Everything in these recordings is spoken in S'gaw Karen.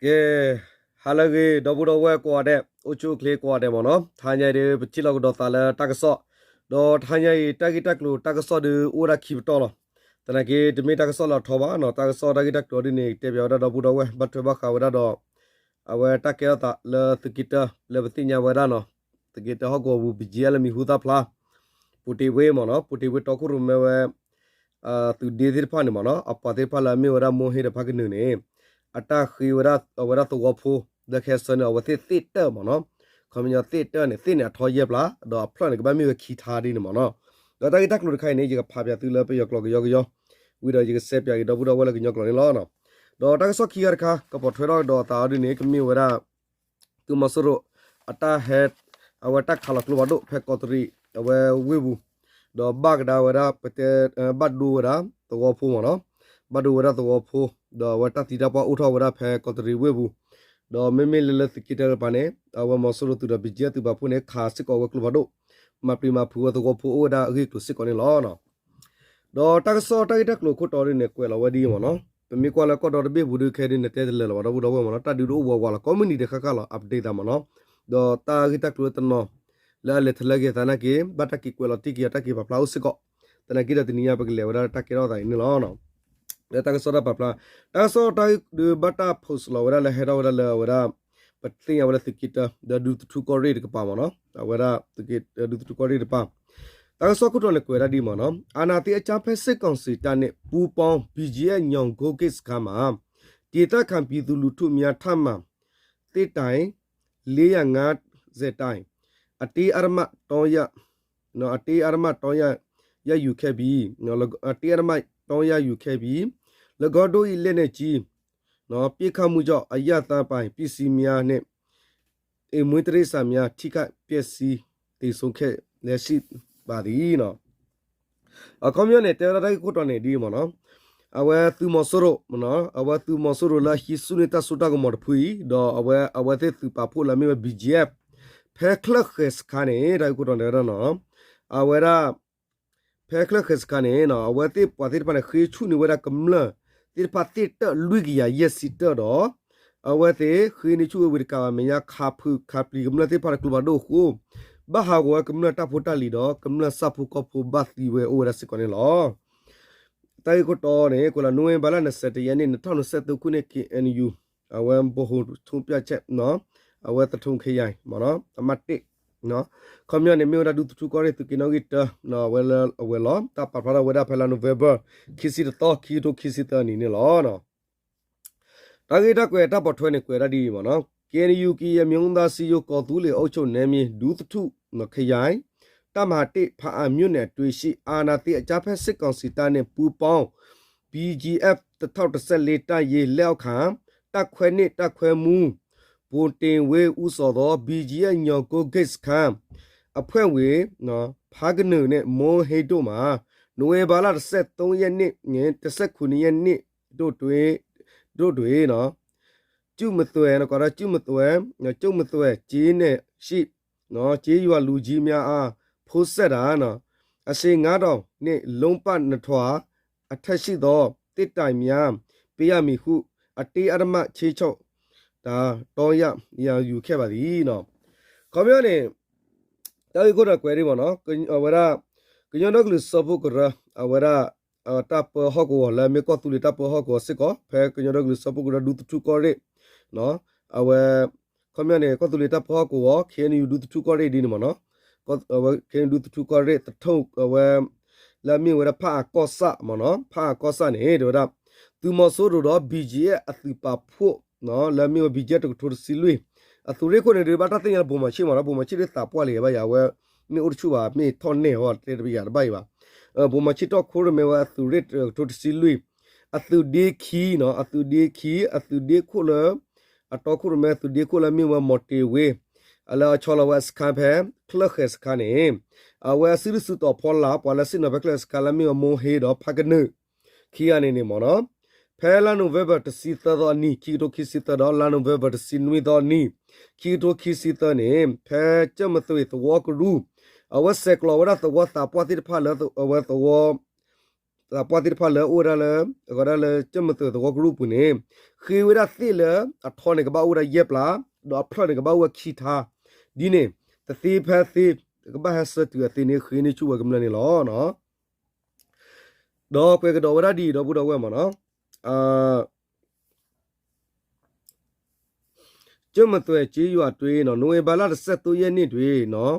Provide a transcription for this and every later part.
ကဲ, ဟါလၢအဂ့ၤ ဒီပုၢ်ဒီဝဲၢ်ကိးဂၤဒဲး, အိၣ်ဆူၣ်အိၣ်ချ့ကိးဂၤဒဲးမ့ၢ်နီၤ, တဟါညါအံၤဒီး ပထံၣ်လိာ်ကဒီးသးလၢတၢ်ကစီၣ်, ဒီးတဟါညါအံၤ တၢ်ဂ့ၢ်တၢ်ကျိၤတၢ်ကစီၣ်ဒီး အိၣ်ဝဲဒၣ်ခံပတီၢ်လီၤ. သနာ်က့ တမ့ၢ်တၢ်ကစီၣ်လၢအထီဘၣ်နီၤ, တၢ်ကစီၣ်တၢ်ဂ့ၢ်တၢ်ကျိၤဒ်န့ၣ် ကတဲပၠးဝဲဒၣ်ဒီပုၢ်ဒီဝဲၢ် ဘၣ်ထွဲဘၣ်ဃးဝဲဒၣ်ဒီး အဝဲတၢ်ကဲထီၣ်သးလၢသုးက့တၢ လၢပသ့ၣ်ညါဝဲဒၣ်နီၤ, သုးက့တၢဟီၣ်ကဝီၤပူၤ ဘံၣ်ကၠံအါ လၢမံၤဟူသၣ်ဖျါ ပူၤတ့ၤဝ့မ့ၢ်နီၤ, ပူၤတ့ၤဝ့တီခိၣ်ရိၣ်မဲဝဲ သုးဒ့သ့ၣ်တဖၣ်န့ၣ်မ့ၢ်နီၤ, အပှၤသ့ၣ်တဖၣ်လၢအမ့ၢ်ဝဲဒၣ်မိၢ်ဟ့ၣ်ဒီးဖးကနုာ်န့ၣ် အတၢ်ဃ့ဝဲဒၣ်အဝဲဒၣ်သဝီဖိ လၢခဲစၢၣ်န့ၣ် အဝဲသ့ၣ်သ့ၣ်တၢၢ်မ့ၢ်နီၤ, ခီပညီသ့ၣ်တၢၢ်န့ၣ် သ့ၣ်န့ၣ်အထီယဲၢ်ပျၢ် ဒီးအဖျၢၣ်န့ၣ် ကဘၣ်မ့ၢ်ဝဲခံထါဒ်န့ၣ်မ့ၢ်နီၤ, ဒီးတၢ်ဂ့ၢ်တၢ်ကျိၤတခါအံၤန့ၣ် ယကဖးပၠးသုလၢပယီၤကျိာ်ကယီကယီ, ဝံၤဒီးယကစဲးပၠးက့ၤဒီပုၢ်ဒီဝဲၢ်လၢကညီကျိာ်န့ၣ်လီၤ. ဒီးတၢ်ကစီၣ်ခံဂၤတခါ ကပိာ်ထွဲထီၣ်ကဒီးအသးအီၤဒ်န့ၣ် ကမ့ၢ်ဝဲဒၣ် သုးမီၤစိရိၤ အတၢ်ဟဲ အဝဲတၢ်ခးလီၤကျိဖးဒိၣ်ဖဲကီးတရံး အဝဲဝ့ၢ်ပူၤ, ဒီးဘၣ်ကဒါဝဲဒၣ် ပတဲ ဘၣ်ဒိဝဲဒၣ်သဝီဖိမ့ၢ်နီၤ, ဘၣ်ဒိဝဲဒၣ်သဝီဖိ, ဒီးအဝဲတၢ်သံတၢ်ပှၢ်အိၣ်ထီၣ်ဝဲဒၣ်ဖဲကီးတရံးဝ့ၢ်ပူၤ, ဒီးမ့မ့ၢ်လၢလၢသုးက့တၢတကပၤန့ၣ် အဝဲမီၤစိရိၤသုးဒီး ဘံၣ်ကၠံအသုးပာ်ဖှိၣ်န့ၣ် ခးစ့ၢ်ကီးဝဲကျိဖးဒိၣ်, မၤပျံၤမၤဖုးဝဲသဝီဖိအိၣ်ဝဲဒၣ်အဂ့ၢ်အကျိၤစ့ၢ်ကီးန့ၣ်လီၤ. ဒီးတၢ်ကစီၣ်တၢ်ဂ့ၢ်တၢ်ကျိၤအခိၣ်တီဒ်န့ၣ် ကွဲးလီၤဝဲဒ်အံၤမ့ၢ်နီၤ, ပမ့ၢ်ကွၢ်လၢကီၢ်ဒီတဘ့ၣ်ပူၤဒ်ခဲဒ်န့ၣ် တဲတလၢာ်လၢၤဘၣ် ဒီပုၢ်ဒီဝဲၢ်မ့ၢ်နီၤ, တၢ်ဒုးတအိၣ်ဝးဝးလီၤ ကိးမုၢ်နံၤဒဲးဃၣ်ဃၣ်လီၤ update သးမ့ၢ်နီၤ, ဒီးတၢ်ဂ့ၢ်တၢ်ကျိၤလၢတနီၤ လၢအလဲၤထီၣ်လဲၤက့ၤသနာ်က့ ဘၣ်တၢ်က့ၤကွဲးလီၤတံၢ်က့ၤအီၤ တၢ်က့ၤပာ်ဖျါအိၣ်စ့ၢ်ကီး, သနာ်က့ဒီးတနံၤညါပကလဲၤဝဲဒၣ်တၢ်ကဲထီၣ်သးအံၤန့ၣ်လီၤ. လၢတၢ်ကစီၣ်တၢ်ပာ်ဖျါ, တၢ်ကစီၣ်တၢ်ဒုးဘၣ်တၢ် post လီၤဝဲဒၣ်လၢဟဲထီၣ်ဝဲဒၣ်လၢအဝဲဒၣ် ပသ့ၣ်ညါဝဲလၢသုးက့တၢ ဒီးဒူသထူကီၢ်ရ့ၣ်တကပၤမ့ၢ်နီၤ, အဝဲဒၣ်သုးက့တၢ ဒူသထူကီၢ်ရ့ၣ်တကပၤ, တၢ်ကစီၣ်ခိၣ်တီန့ၣ်ကွဲးဒၣ်ဒ်အံၤမ့ၢ်နီၤ, အာဏာသိမ်းအကြမ်းဖက်စစ်ကောင်စီတပ်နဲ့ ပူးပေါင်း ဘီၣ်ကၠံအညောင်ကိတ်စခန်းမှာ ဒေသခံပြည်သူလူထုများထံမှ သစ်တိုင် လေးရာငါးဆယ်တိုင် အတင်းအဓမ္မတောင်းရ အတင်းအဓမ္မတောင်းရ ရယူခဲ့ပြီး အတင်းအဓမ္မတောင်းရယူခဲ့ပြီး ၎င်းတို့၏ လက်နက်ကြီး ပစ်ခတ်မှုကြောင့် အရပ်သားပိုင်ပစ္စည်းများနှင့် အိမ်မွေးတိရစ္ဆာန်များ ထိခိုက်ပျက်စီး သေဆုံးခဲ့လျက်ရှိပါသည်. အခီပညီန့ၣ် တဲဝဲဒၣ်တၢ်ဂ့ၢ်ခိၣ်တီန့ၣ်ဒ်အံၤမ့ၢ်နီၤ, အဝဲသုးမီၤစိရိၤ အဝဲသုးမီၤစိရိၤလၢဟံးဆူၣ်န့ၢ်တၢ်စိတၢ်ကမီၤတဖုအံၤ ဒီးအဝဲအဝဲသ့ၣ်သုးပာ်ဖှိၣ်လၢအမ့ၢ်ဝဲ ဘီၣ်ကၠံ ဖဲချၢၣ်ဃဲၤစခါန့ၣ် တၢ်ဂ့ၢ်ခိၣ်တီန့ၣ်ဝဲဒၣ်နီၤ, အဝဲဒၣ် ဖဲချၢၣ်ဃဲၤစခါန့ၣ် အဝဲသ့ၣ်ပှၤသ့ၣ်တဖၣ်န့ၣ် ဃ့ဆူၣ်န့ၢ်ဝဲဒၣ်ကမျၢၢ်သ့ၣ်တဖၣ်သ့ၣ်တၢၣ်လွံၢ်ကယၤယဲၢ်ဆံတၢၣ်ဒီး အဝဲသ့ၣ်ဃ့န့ၢ်ဆူၣ်ဝဲဝံၤတကးဘၣ် မဲာ်ညါခးဖုးခးပျံၤကမျၢၢ်သ့ၣ်တဖၣ်တကျိၤဖးဒိၣ်အဃိ ဘၣ်ဟးဂီၤဝဲကမျၢၢ်တၢ်ဖိတၢ်လံၤဒီး ကမျၢၢ်ဆၣ်ဖိကီၢ်ဖိဘၣ်သံဝဲအိၣ်ဝဲဒၣ်စ့ၢ်ကီးန့ၣ်လီၤ. တၢ်ဂ့ၢ်ခိၣ်တီန့ၣ် ကွဲးလီၤ နိၣ်ဝ့ဘၢၣ်လါ နှစ်ဆယ့်တစ်ရက်နေ့ နှစ်ထောင့်နှစ်ဆယ့်သုံးခုနှစ် ခ့ၣ်အဲၣ်ယူၣ် အဝဲဗဟိုဆုံးဖြတ်ချက် အဝဲသထုံခရိုင် အမတ်တစ် ခီပညီန့ၣ် မ့ၢ်ဝဲဒၣ်ဒူသထူကီၢ်ရ့ၣ်သုးက့နီၣ်ဂံၢ်တၢ အဝဲလၢအဝဲၤလီၤ တၢ်ပာ်ဖျါထီၣ်ဝဲဒၣ်ဖဲလါနိၣ်ဝ့ဘၢၣ် ခံဆံတသီ ခံကထိခံဆံသၢနံၣ်န့ၣ်လီၤ. တၢ်ဂ့ၢ်တၢ်ကွဲးတၢ်ပိာ်ထွဲန့ၣ် ကွဲးဒၣ်ဒ်အံၤမ့ၢ်နီၤ, က့အဲၣ်ယူၣ် ကရင်အမျိုးသားအစည်းအရုံး ကော်သူးလေ အုပ်ချုပ်နယ်မြေ ဒူသထူ ခရိုင် တပ်မဟာတစ် ဖၣ်အၣ်မြို့နယ်အတွင်းရှိ အာဏာသိမ်းအကြမ်းဖက်စစ်ကောင်စီတပ်နဲ့ ပူးပေါင်း ဘီၣ်ကၠံ တစ်ထောင့်တစ်ဆယ့်လေး တပ်ရင်းလက်အောက်ခံ တပ်ခွဲနှစ် တပ်ခွဲမှူး ဗိုလ်တင်ဝင်း ဦးဆောင်သော ဘီၣ်ကၠံ အညောင်ကိတ်စခန်း အဖွဲ့ဝင် ဖးကနုာ် နဲ့ မိူဝ်ဟ့း တို့မှာ နိၣ်ဝ့ဘၢၣ်လ တစ်ဆယ့်သုံးရက်နေ့နှင့် တစ်ဆယ့်ခုနစ်ရက်နေ့တို့တွင် တို့တွင် ကျူမသွဲ ကျူမသွဲ ကျူမသွဲ ကျေးနယ်ရှိ ကျေးရွာလူကြီးများအား ဖုန်းဆက်တာ အရှည်ငါးထောင်နှင့် လုံးပနှစ်ထွာ အထပ်ရှိသော သစ်တိုင်များ ပေးရမည်ဟု အတင်းအဓမ္မ ခြိမ်းခြောက်တာ တောင်းရ ရယူခဲ့ပါသည် ခီပညီန့ၣ် တၢ်ဂ့ၢ်ခိၣ်တီကွဲးဒ်အံၤမ့ၢ်နီၤ, အဝဲဒၣ် ကညီဒီကလုာ်စၢဖှိၣ်ကရၢ အဝဲဒၣ် တၢ်ပၢဟီၣ်ကဝီၤ လၢအမ့ၢ်ကီၢ်သူလ့ၤတၢ်ပၢဟီၣ်ကဝီၤစ့ၢ်ကီး ဖဲကညီဒီကလုာ်စၢဖှိၣ်ကရၢ ဒူသထူကီၢ်ရ့ၣ် အဝဲ ခီပညီန့ၣ် ကီၢ်သူလ့ၤတၢ်ပၢဟီၣ်ကဝီၤ ခ့ၣ်အဲၣ်ယူၣ် ဒူသထူကီၢ်ရ့ၣ်ဒ်န့ၣ်မ့ၢ်နီၤ, ခ့ၣ်အဲၣ်ယူၣ် ဒူသထူကီၢ်ရ့ၣ် သထုံ အဝဲ လၢအမ့ၢ်ဝဲဒၣ်ဖၣ်အၣ်ကီၢ်ဆၣ်မ့ၢ်နီၤ, ဖၣ်အၣ်ကီၢ်ဆၣ်န့ၣ် တဲဝဲဒၣ် သုးမီၤစိရိၤဒီး ဘီၣ်ကၠံ အသုးပာ်ဖှိၣ် လၢအမ့ၢ်ဝဲ ဘီၣ်ကၠံ တကထိတဆံလွံၢ် အသုးရ့ၣ်ခိၣ်န့ၣ် ဒုးဘၣ်တၢ်သ့ၣ်ညါလၢ ဗိုလ်မှူးချစ် မ့ၢ်နီၤ, ဗိုလ်မှူးချစ် ဒ်သးပှၢ်လံဘၣ်ယၤ အဝဲ မ့ၢ်အိၣ်တဆူၣ်ဘၣ် မ့ၢ်ထီၣ်နဲၣ်ဟီ တဲတဘၣ်ယၤတဘၣ်အံၤဘၣ်, ဗိုလ်မှူးချစ် တီၣ်ခိၣ်ရိၣ်မဲဝဲအသုးရ့ၣ်တကထိတဆံလွံၢ် အသုးဒ့ခံနီၤ, အသုးဒ့ခံ အသုးဒ့ခိၣ်လၢ အတီခိၣ်ရိၣ်မဲသုးဒ့ခိၣ်လၢအမ့ၢ်ဝဲ မော်တင်ဝင်း လၢအဆီလီၤဝဲအစခါဖဲ ချၢၣ်ဃဲၤစခါန့ၣ် အဝဲအစုဒုၣ်စုတီၤဖီလာ် ပှၤလၢဆ့ၣ်နီၤဖဲချၢၣ်ဃဲၤစခါလၢအမ့ၢ်ဝဲ မိူဝ်ဟ့ဒီး ဖးကနုာ် ခံဂၤန့ၣ်န့ၣ်မ့ၢ်နီၤ, ဖဲလါနိၣ်ဝ့ဘၢၣ်တဆံသၢသီအနံၤ ခံကထိခံဆံသၢဒီး လါနိၣ်ဝ့ဘၢၣ်တဆံနွံသီအနံၤ ခံကထိခံဆံသၢန့ၣ် ဖဲကၠၢၣ်မသွဲၣ်သဝီကရူၢ် အဝဲဆဲးကျိးဝဲဒၣ်သဝီသးပှၢ်သ့ၣ်တဖၣ်လၢအဝဲသဝီ သးပှၢ်သ့ၣ်တဖၣ်လၢအအိၣ်ဝဲဒၣ်လၢ အဝဲဒၣ်လၢကၠၢၢ်မသွဲၣ်သဝီကရူၢ်ပူၤန့ၣ် ဃ့ဝဲဒၣ်သ့ၣ်လၢအထီန့ၣ် ကဘၣ်အိၣ်ဝဲဒၣ်ယဲၢ်ပျၢ်, ဒီးအဖျၢၣ်န့ၣ် ကဘၣ်အိၣ်ဝဲခံထါ, ဒ်န့ၣ် တသ့ဖဲသ့ ကဘၣ်ဟဲဆၢတုၤအသ့န့ၣ် ဃ့န့ၢ်ဆူၣ်ဝဲကမျၢၢ်န့ၣ်လီၤ. ဒီးကွဲးကဒီးဝဲဒၣ်ဒ်အံၤ ဒီပုၢ်ဒီဝဲၢ်မးနီၤ ကၠၢၢ်မသွဲၣ်ကၠ့ယွၤတွ့နီၤ နိၣ်ဝ့ဘၢၣ်လါတဆံသၢယဲၢ်နံၣ်တွ့နီၤ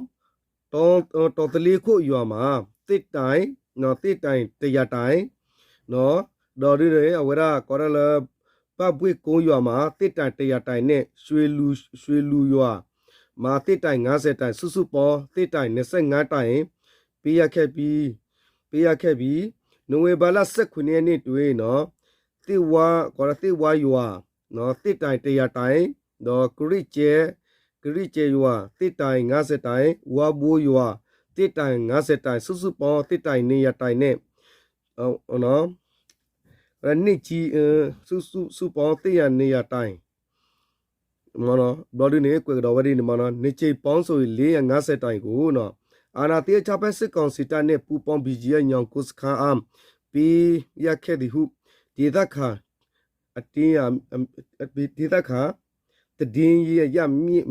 တီၤသလ့ခိၣ်ယွၤမး သ့ၣ်တၢ်, သ့ၣ်တၢ် တယၤတၢ်နီၤ ဒီးဒ်န့ၣ် အဝဲဒၣ်ကိးဒၣ်လၢ ဘၣ်ဘှ့ၣ်ကိယွၤမး သ့ၣ်တၢ်တယၤတၢ်န့ၣ် ရွှေလူယွၤ မး သ့ၣ်တၢ်ငါးဆယ်တၢ် စုစုပေါင်း သ့ၣ်တၢ် နှစ်ဆယ့်ငါးတၢ် ပေးရခဲ့ပြီ, ပေးရခဲ့ပြီ, နိၣ်ဝ့ဘၢၣ်လါဆံခွံနံၣ်အနံၣ်တွ့နီၤ သ့ၣ်ဝါ ကိးဒၣ်သ့ၣ်ဝါယွၤ သ့ၣ်တၢ်တယၤတၢ်, ဒီးကရံၣ်ကဲ, ကရံၣ်ကဲယွၤ သ့ၣ်တၢ်ငါးဆယ်တၢ်, ဝါဘိယွၤ သ့ၣ်တၢ်ငါးဆယ်တၢ် စုစုပေါင်း သ့ၣ်တၢ် နှစ်ရာတၢ်န့ၣ် န့ၢ်ကံ စုစုပေါင်း သ့ၣ်တၢ် နှစ်ရာတၢ် ဘျီဒ်န့ၣ် ကွဲးကဒီးဝဲဒ်န့ၣ်မးနီၤ နှစ်ကြိမ်ပေါင်းဆိုရင် လေးရာငါးဆယ်တၢ်ကိုနီၤ အာဏာသိမ်းအကြမ်းဖက်စစ်ကောင်စီတပ်နဲ့ ပူးပေါင်း ဘီဂျီအက် ညောင်ကိုစခန်းအား ပေးရခဲ့သည်ဟု ဒေသခံ အတင်းအ ဒေသခံ သတင်းရင်းမြစ်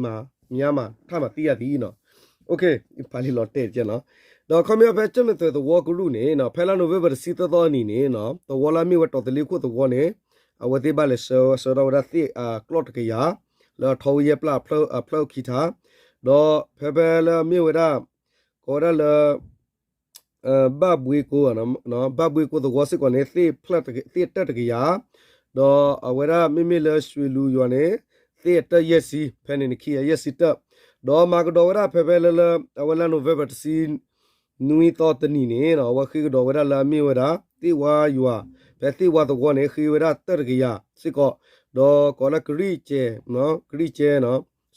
များမှ ထပ်မံသိရသည်နီၤ ဖးလံာ်လီၤတဲာ်တက့ၢ်နီၤ ဒီးခီပညီဖဲကၠၢၢ်မသွဲၣ်သဝီကရူၢ်န့ၣ်နီၤ ဖဲလါ November တဆံသၢသီအနံၤန့ၣ်နီၤ သဝီလၢအမ့ၢ်ဝဲတီၤသလ့ခိၣ်သဝီန့ၣ် အဝဲသ့ၣ်ဘၣ်လဲၤဆှၢဆှၢထီၣ်ဝဲဒၣ်သ့ၣ်အကျီၢ်တကယၤ လၢအထီဝဲယဲၢ်ပျၢ်အဖျၢၣ်ခံထါ ဒီးဖဲဖဲလၢအမ့ၢ်ဝဲဒၣ် ကိးဝဲဒၣ်လၢ ဘၣ်ဘှ့ၣ်ကိ ဘၣ်ဘှ့ၣ်ကိသဝီစ့ၢ်ကီးန့ၣ် သ့ၣ်အတၢၢ်တကယၤ ဒီးအဝဲဒၣ်မ့မ့ၢ်လၢရွှေလူယွၤန့ၣ် သ့ၣ်အတၢၢ်ယဲၢ်ဆံ ဖဲန့ၣ်န့ၣ် ခံကယၤယဲၢ်ဆံတၢၢ် ဒီးမၤကဒီးဝဲဒၣ်ဖဲဖဲလၢလၢ အဝဲလါ November တဆံ နွံသီတနံၤန့ၣ်နီၤ အဝဲဃ့ကဒီးဝဲဒၣ်လၢအမ့ၢ်ဝဲဒၣ် သ့ၣ်ဝါယွၤ ဖဲသ့ၣ်ဝါသဝီန့ၣ် ဃ့ဝဲဒၣ်တၢၢ်တကယၤစ့ၢ်ကီး ဒီးကိးလၢကရံၣ်ကဲ ကရံၣ်ကဲ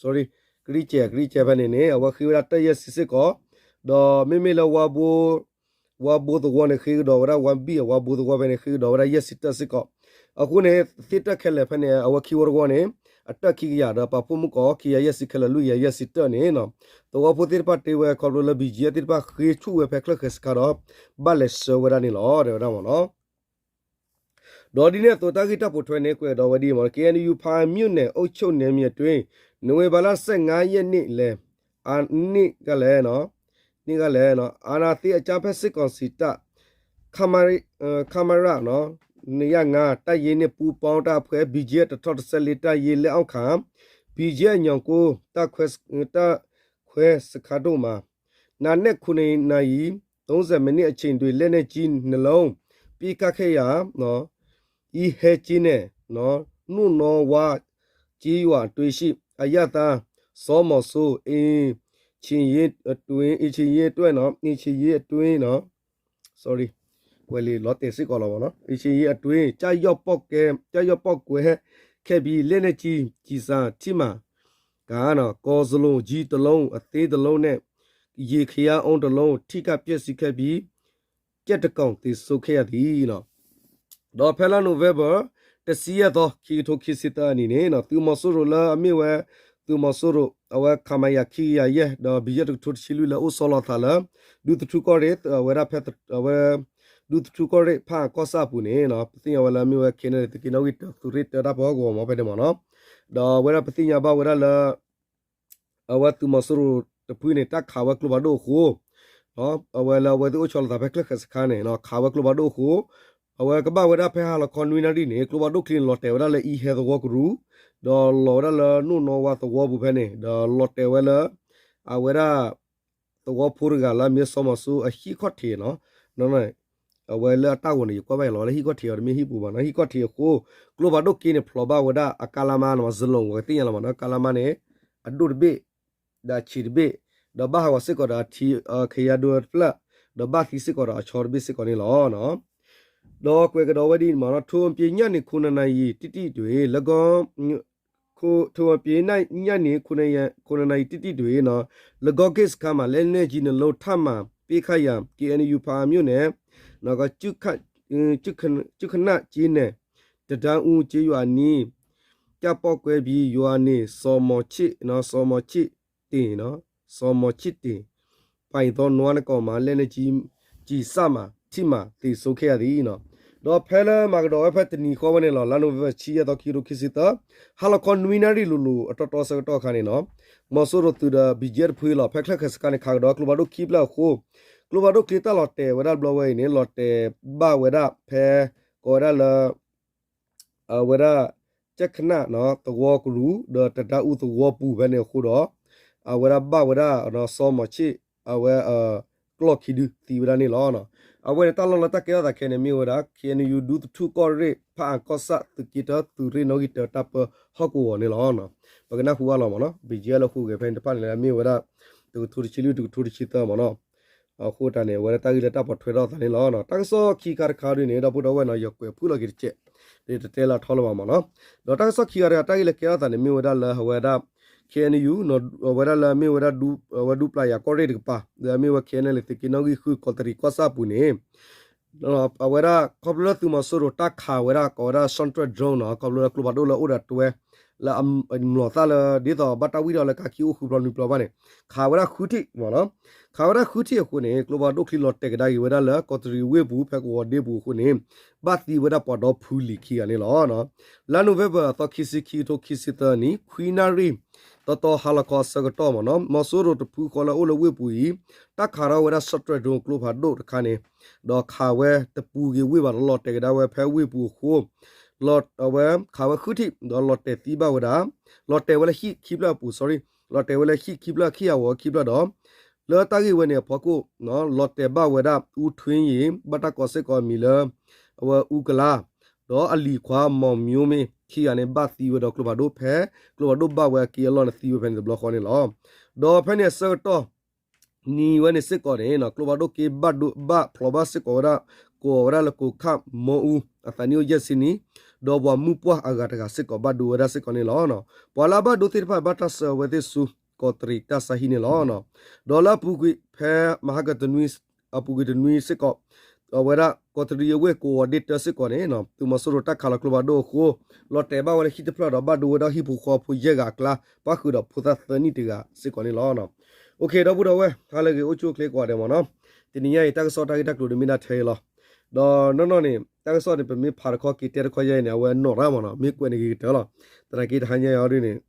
sorry ကရံၣ်ကဲ ကရံၣ်ကဲဖဲန့ၣ်န့ၣ် အဝဲဃ့ဝဲဒၣ်တၢၢ်ယဲၢ်ဆံစ့ၢ်ကီး ဒီးမ့မ့ၢ်လၢ ဝါဘိသဝီန့ၣ် ဃ့ကဒီးဝဲဒၣ် ဝါဘံၣ်အဝါဘိသဝီဖဲန့ၣ် ဃ့ကဒီးဝဲဒၣ်ယဲၢ်ဆံတၢၢ်စ့ၢ်ကီး အဃိန့ၣ် သ့ၣ်တၢၢ်ခဲလၢာ်ဖဲန့ၣ် အဝဲခံဝီတဝီန့ၣ် အတၢၢ်ခံကယၤဒီးပာ်ဖှိၣ်မုၢ်ကီး ခံကယၤယဲၢ်ဆံခဲလၢာ် လွံၢ်ကယၤယဲၢ်ဆံတၢၢ်န့ၣ် သဝီဖိသ့ၣ်တဖၣ်တ့ဝဲခီဖျိလၢ ဘီကၠံ သ့ၣ်တဖၣ်ဃ့ဆူၣ်ဝဲဖဲချၢၣ်ဃဲၤစခါဒီး ဘၣ်လဲၤဆှၢဝဲဒၣ်န့ၣ်လီၤ တဲဝဲဒၣ်မ့ၢ်နီၤ ဒီးဒ်န့ၣ်အသိးတၢ်ဂ့ၢ်တၢ်ပိာ်ထွဲန့ၣ် ကွဲးကဒီးဝဲဒ်အံၤမ့ၢ်နီၤ KNU ဖားအံၤမြို့နယ် အုပ်ချုပ်နယ်မြေအတွင်း နိၣ်ဝ့ဘၢၣ်လါ ဆယ့်ငါးရက်နေ့လယ် အနံၤကလဲၣ် နံၤကလဲၣ် အာဏာသိမ်းအကြမ်းဖက်စစ်ကောင်စီတပ် ခမရ နှစ်ရာငါး တပ်ရင်းနှင့် ပူးပေါင်းတပ်ဖွဲ့ ဘီကၠံ တစ်ထောင်တစ်ဆယ့်လေး တပ်ရင်းလက်အောက်ခံ ဘီကၠံ အညောင်ကို တပ်ခွဲစခန်းတို့မှာ နံနက်ခုနစ်နာရီ သုံးဆယ်မိနစ်အချိန်တွင် လက်နက်ကြီးနှစ်လုံး ပစ်ခတ်ခဲ့ရာ အံဟဲကျေးနယ် နိၣ်နီဝါကျေးရွာအတွင်းရှိ အရပ်သား ဇော်မောင်စိုး အိမ်ခြံရေးအတွင်း အိမ်ခြံရေးအတွင်းနော် အိမ်ခြံရေးအတွင်းနော် sorry ဝဲလီၤတဲာ်စ့ၢ်ကီးလီၤမ့ၢ်နီၤ အိမ်ခြံရေးအတွင်း ကျရောက်ပေါက်ကွဲ ကျရောက်ပေါက်ကွဲခဲ့ပြီး လက်နက်ကြီးကျည်ဆံထိမှန် က ကော်ဇလူန်ကြီးတစ်လုံး အသေးတစ်လုံးနဲ့ ရေခဲအုန်းတစ်လုံး ထိခိုက်ပျက်စီးခဲ့ပြီး ကြက်တစ်ကောင်သေဆုံးခဲ့ရသည် ဒီးဖဲလါ November တဆံယဲၢ်သီ ခံကထိခံဆံသၢအနံၤန့ၣ် သုးမီၤစိရိၤလၢအမ့ၢ်ဝဲ သုးမီၤစိရိၤ အဝဲ ခမရ ခံကယၤယဲၢ် ဒီး ဘီကၠံ တကထိတဆံလွံၢ်လၢအိၣ်ဆီလီၤအသးလၢ ဒူသထူကီၢ်ရ့ၣ် အဝဲဒၣ်ဖဲ အဝဲ ဒူသထူကီၢ်ရ့ၣ်ဖၣ်ကီၢ်ဆၣ်အပူၤန့ၣ် ပသ့ၣ်ညါဝဲလၢအမ့ၢ်ဝဲ ခဲန့ၣ် သုးက့နီၣ်ဂံၢ်တၢ သုးရ့ၣ်တၢတၢ်ဖီခိၣ်ဂီၤမး ဖဲန့ၣ်မ့ၢ်နီၤ ဒီးအဝဲဒၣ်ပသ့ၣ်ညါဘၣ်ဝဲဒၣ်လၢ အဝဲသုးမီၤစိရိၤတဖုန့ၣ် တၢ်ခးဝဲကျိဖးဒိၣ်အဃိ အဝဲလၢအဝဲသ့ၣ်အိၣ်ဆီလီၤသးဖဲချၢၣ်ဃဲၤစခါန့ၣ် ခးဝဲကျိဖးဒိၣ်အဃိ အဝဲကဘၣ်ဝဲဒၣ်ဖဲဟါလီၤခီနွံနၣ်ရံၣ်န့ၣ် ကျိဖးဒိၣ်ချံန့ၣ် လီၤတဲာ်ဝဲဒၣ်လၢအံဟဲသဝီကရူၢ် ဒီးလီၤဝဲဒၣ်လၢနိၣ်နီဝါသဝီပူၤဖဲန့ၣ် ဒီးလီၤတဲာ်ဝဲလၢ အဝဲဒၣ် သဝီဖိတဂၤလၢအမ့ၢ်စီၤမီၤစိအဟံၣ်ခီၣ်ထံးနီၤ အဝဲလၢအတၢ်ဂီၤန့ၣ် ယကွၢ်ဘၣ်ယလီၤဝဲလၢဟံၣ်ခီၣ်ထံးအီၤ တမ့ၢ်ဟံၣ်ပူၤဘၣ်နီၤ ဟံၣ်ခီၣ်ထံးအဃိ ကျိဖးဒိၣ်က့န့ၣ် ဖျိးဘၣ်ဝဲဒၣ်အကါလါမါနီၤ ဇလူန် ပသ့ၣ်ညါလီၤမးနီၤ ကါလါမါန့ၣ် အဒိၣ်တဘ့ၣ် ဒီးအဆံးတဘ့ၣ် ဒီးဘၣ်ဟးဂီၤစ့ၢ်ကီးဒီးအထံ ခယါဒိတဖျၢၣ် ဒီးဘၣ်သံစ့ၢ်ကီးဒီးအဆီတဘ့ၣ်စ့ၢ်ကီးန့ၣ်လီၤ. ဒီးကွဲးကဒီးဝဲဒ်အံၤမးနီၤ ထိုအပြင် ညနေ ခုနစ်နာရီတိတိတွင် လဂေါ ထိုအပြင် ညနေ ခုနစ်နာရီတိတိတွင် လဂေါဂိတ်စခန်းမှာ လက်နက်ကြီးနှစ်လုံး ထပ်မံပစ်ခတ်ရာ KNU ဖားအံၤမြို့နယ် က ကၠုခနၣ်ကျေးနယ် တဒန်းဦးကျေးရွာအနီး ကျပေါက်ကွဲပြီး ရွာနေ စီၤမောင်ချစ် စီၤမောင်ချစ်တင် စီၤမောင်ချစ်တင် ပိုင်သောနွားနှစ်ကောင်မှာ လက်နက်ကြီးကျည်စမှန် ထံၣ်မၤသံဆိခဲအံၤသံနီၤ. ဒီးဖဲလၢမၤကဒီးဝဲဖဲတနံၤဃီဝဲန့ၣ်လီၤ, လါနိၣ်ဝ့ဘၢၣ် ဆံယဲၢ်သီ ခံကထိခံဆံသၢ, ဟါလီၤခီနွံနၣ်ရံၣ်လိၤလိၤအတီတီဆၢကတီၢ်အခါန့ၣ်နီၤ, မီၤစိရိၤသုးဒီး ဘံၣ်ကၠဲတဖုအံၤလီၤ, ဖဲချၢၣ်ခဲစခါန့ၣ် ခးကဒီးကျိဖးဒိၣ်ခံဖျၢၣ်အဃိ, ကျိဖးဒိၣ်ချံတၢ်လီၤတဲာ်ဝဲဒၣ်တဘျီဝဲအံၤန့ၣ် လီၤတဲာ်ဘၣ်ဝဲဒၣ်ဖဲ ကိးဝဲဒၣ်လၢ အဝဲဒၣ် ကၠဲၣ်ခနၣ်သဝီကရူၢ် ဒီးတဒါအူသဝီပူၤဖဲန့ၣ်အဃိဒီး အဝဲဒၣ်ဘၣ်ဝဲဒၣ် စီၤမီၤဆ့ၣ် အဝဲ ကျီၢ်ခံဒုသံဝဲဒၣ်န့ၣ်လီၤ. အဝဲန့ၣ်တၢ်လီၢ်လၢတၢ်ကဲထီၣ်သးခဲန့ၣ် မ့ၢ်ဝဲဒၣ် ခ့ၣ်အဲၣ်ယူၣ် ဒူသထူၣ်ကီၢ်ရ့ၣ် ဖၣ်အၣ်ကီၢ်ဆၣ် သုးက့တၢ သုးရ့ၣ်နီၣ်ဂံၢ်တၢ တၢ်ပၢဟီၣ်ကဝီၤန့ၣ်လီၤ. ပကနၢ်ဟူဘၣ်လီၤမ့ၢ်နီၤ, ဘံၣ်ကၠဲလၢဟူးဂဲၤဖဲန့ၣ်တဖၣ်န့ၣ် လၢမ့ၢ်ဝဲဒၣ် တကထိတဆံလွံၢ် တကထိတဆံသၢမ့ၢ်နီၤ. အဃိတၢ်န့ၣ် အဝဲဒၣ်တၢ်ဂ့ၢ်လၢတၢ်ပိာ်ထွဲထီၣ်အသးန့ၣ်လီၤ. တၢ်ကစီၣ်ခံခါတခါဒ်န့ၣ် ဒီပုၢ်ဒီဝဲၢ်နီၤ ယကွဲးဖုၣ်လီၤက့ၤတကဲး, ဒ်တတဲလၢအထီလၢၤဘၣ်မ့ၢ်နီၤ. ဒီးတၢ်ကစီၣ်ခံခါတခါ တၢ်ဂ့ၢ်လၢကဲထီၣ်သးန့ၣ် မ့ၢ်ဝဲဒၣ်လၢအဝဲဒၣ် ခ့ၣ်အဲၣ်ယူၣ် အဝဲဒၣ်လၢမ့ၢ်ဝဲဒၣ် အဝဲဒူပျၢ်ယၤကီၢ်ရ့ၣ်တကပၤ လၢအမ့ၢ်ဝဲ ခ့ၣ်အဲၣ်ယူၣ် သုးက့နီၣ်ဂံၢ်ဃု ကီးတရံးကီၢ်ဆၣ်အပူၤန့ၣ် အဝဲဒၣ်ခီဖျိလၢသုးမီၤစိရိၤတၢ်ခးဝဲဒၣ် ကိးဝဲဒၣ် Shahed drone နီၤ, ခီဖျိလၢကျိဖးဒိၣ်လၢအိၣ်ဒီးတွဲ လၢအမျိာ်သၣ်လၢ ဒ်သိးဘၣ်တၢ်ဝံၣ်ထီၣ်လၢကးခံအိၣ်ဃုဖျိနွံဖျိဘၣ်န့ၣ် ခးဝဲဒၣ်ဃုထံၣ်မ့ၢ်နီၤ. ခးဝဲဒၣ်ဃုထံၣ်အဃိန့ၣ် ကျိဖးဒိၣ်ချံလီၤတဲာ်ကဒါက့ၤဝဲဒၣ်လၢ ကီးတရံးဝ့ၢ်ပူၤ ဖဲကဝီၤဒ့ပူၤအဃိန့ၣ် ဘၣ်သံဝဲဒၣ်ပှၤဒီဖုလံၤခံဂၤန့ၣ်လီၤ. လါနိၣ်ဝ့ဘၢၣ်အသီခံဆံ ခံကထိခံဆံသၢနံၣ် ခွံနၣ်ရံၣ် တီတီဟါလီၤခီအဆၢကတီၢ်မ့ၢ်နီၤ, မီၤစိရိၤတဖုဃီလၢအအိၣ်လၢဝ့ၢ်ပူၤအံၤ တၢ်ခးထီၣ်ဝဲဒၣ် Shahed drone ကျိဖးဒိၣ်တခါန့ၣ် ဒီးခးဝဲတပူၤက့ၤဝ့ၢ်ဘၣ်ဒီး လီၤတဲာ်ကဒါဝဲဖဲဝ့ၢ်ပူၤအဃိ အဝဲခးဝဲဃုထံၣ် ဒီးလီၤတဲာ်သံဘၣ်ဝဲဒၣ် လီၤတဲာ်ဝဲလၢဟံၣ်ခံဖျၢၣ်အပူၤ sorry လီၤတဲာ်ဝဲလၢဟံၣ်ခံဖျၢၣ် ခံဂၤဝီၤခံဖျၢၣ်ဒီး လၢတၢ်ဂ့ၢ်ဝဲန့ၣ်အဖီခိၣ် လီၤတဲာ်ဘၣ်ဝဲဒၣ် အူထွံယံၤ ဘၣ်တၢ်ကိးစ့ၢ်ကီးအမံၤလၢ အဝဲအူကလါ ဒီးအလံၤခွါ မီၤမျိမ့ၢ်ခံဂၤန့ၣ် ဘၣ်သံဝဲဒီးကျိဖးဒိၣ်ဖဲ ကျိဖးဒိၣ်ဘၣ်ဝဲအက့အလီၢ်န့ၣ်သံဝဲဖဲန့ၣ်တဘျီဃီန့ၣ်လီၤ. ဒီးဖဲန့ၣ်အဆၢကတီၢ် နံၤဝဲန့ၣ်စ့ၢ်ကီးန့ၣ် ကျိဖးဒိၣ်က့ဘၣ်ဒိ ဘၣ်ဖျိးဘၣ်စ့ၢ်ကီးဝဲဒၣ် ကိးဝဲဒၣ်လၢကိးခၣ်မီအူ အသးနံၣ်အိၣ်ယဲၢ်ဆံနံၣ် ဒီးပှၤမုၣ်ပှၢ်အဂၤတဂၤစ့ၢ်ကီး ဘၣ်ဒိဝဲဒၣ်စ့ၢ်ကီးန့ၣ်လီၤ. ပှၤလၢအဘၣ်ဒိသ့ၣ်တဖၣ် ဘၣ်တၢ်ဆှၢအဝဲသ့ၣ်ဆူ ကီးတရံးတၢ်ဆါဟံၣ်န့ၣ်လီၤ. ဒီးလၢအပူၤကွံာ်ဖဲမဟါကတနွံ အပူၤကွံာ်တနွံစ့ၢ်ကီး အဝဲဒၣ်ကီးတရံးအဝ့ၢ်ကိးဝီၤဒ့တၢစ့ၢ်ကီးန့ၣ် သုးမီၤစိရိၤတၢ်ခးလီၤကျိဖးဒိၣ်အဃိ လီၤတဲာ်ဘၣ်ဝဲလၢဟံၣ်တဖျၢၣ်ဒီး ဘၣ်ဒိဝဲဒၣ်ဟံၣ်ဖိဃီဖိယဲၢ်ဂၤအကျါ ပၣ်ဃုာ်ဒီးဖိသၣ်သၢနံၣ်တဂၤစ့ၢ်ကီးန့ၣ်လီၤ. အိၣ်ခ့ ဒီပုၢ်ဒီဝဲၢ် ဟါလၢအဂ့ၤ အိၣ်ဆူၣ်အိၣ်ချ့ကိးဂၤဒဲးမ့ၢ်နီၤ. တနံၤညါအံၤ တၢ်ကစီၣ်တၢ်ဂ့ၢ်တၢ်ကျိၤဒ်မ့ၢ်ဒၣ်ထဲအံၤလီၤ. ဒီးနီၢ်နီၢ်န့ၣ် တၢ်ကစီၣ်န့ၣ် ပမ့ၢ်ဖးတခီက့ၤတဲတခီယဲအံၤန့ၣ် အဝဲနီၢ်ရၣ်မ့ၢ်နီၤ မ့ၢ်ကွဲးန့ၣ်ဂ့ၤကတၢၢ်လီၤ. သနာ်က့တဟါညါအံၤဒ်န့ၣ်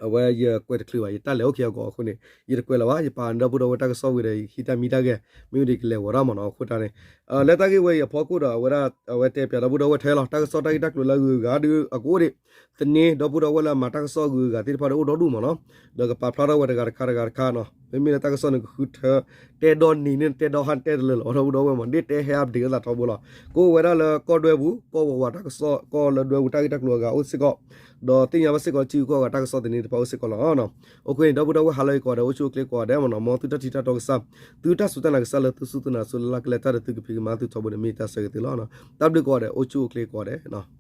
အဝဲယကွဲးတချုးဘၣ် ယတၢ်လဲၤအိၣ်ခံအဂီၢ်အဃိန့ၣ် ယတကွဲးလၢၤဘၣ်. ယပာ်ဒီပုၢ်ဒီဝဲၢ်တၢ်ကစီၣ်ဝံၤဒီး ဟံးတၢ်မံတၢ်ဂဲၤ မ့ၢ်ဝံၤဒီးကလဲၤဝီၤဒၣ်မ့ၢ်နီၤ. အဃိတၢ်န့ၣ် လၢတၢ်ဂ့ၢ်ဝဲအံၤအဖီခိၣ်ဒီး အဝဲဒၣ် အဝဲတဲပၠးဒီပုၢ်ဒီဝဲၢ်ထဲလီၤ. တၢ်ကစီၣ်တၢ်ဂ့ၢ်တၢ်ကျိၤလၢအဂုၤအဂၤဒီးအကအိၣ်ဒံး သန့ၤဒီပုၢ်ဒီဝဲၢ်လၢအမၤတၢ်ကစီၣ်အဂုၤအဂၤသ့ၣ်တဖၣ်ဒီးအိၣ်ဒီဒူၣ်မ့ၢ်နီၤ. ဒီးကပာ်ဖျါထီၣ်ဝဲတဂၤတခါတဂၤတခါနီၤ. မ့မ့ၢ်လၢတၢ်ကစီၣ်န့ၣ် ကဃုထၢ တဲဒီနံၤန့ၣ် တဲဒီဟါတဲတလၢာ်လီၤ ဒီပုၢ်ဒီဝဲၢ်မ့ၢ် ဒ်တဲဟဲ update အသးထီဘိလီၤ. ကအိၣ်ဝဲဒၣ်လၢကီၢ်ဒွဲပူၤ ကီၢ်ဝးဝးတၢ်ကစီၣ် ကီၢ်လၢဒွဲပူၤတၢ်ဂ့ၢ်တၢ်ကျိၤအဂၤအိၣ်စ့ၢ်ကီး ဒီးသ့ၣ်ညါဘၣ်စ့ၢ်ကီး ထံဂုၤကီၢ်ဂၤတၢ်ကစီၣ်သန့တဖၣ်အိၣ်စ့ၢ်ကီးလီၤ. အိၣ်ခ့ ဒီပုၢ်ဒီဝဲၢ်ဟါလၢအဂ့ၤကိးဂၤဒဲး အိၣ်ဆူၣ်အိၣ်ချ့ကိးဂၤဒဲးမ့ၢ်နီၤ. မ်သုတၢ်ထံၣ်တၢ်တီကစၢ် သုတၢ်စူၢ်တၢ်နာ်ကစၢ်လၢသုစူၢ်သုနာ်ဆိလၢ်လၢ်ကလဲၤတၢ်ဒီးသုကဖံးကမၤသုထီဘိန့ၣ် မ့ၢ်တၢ်ဆၢဂ့ၤသုလီၤ. တၢ်ဘျုးကိးဂၤဒဲး အိၣ်ဆူၣ်အိၣ်ချ့ကိးဂၤဒဲး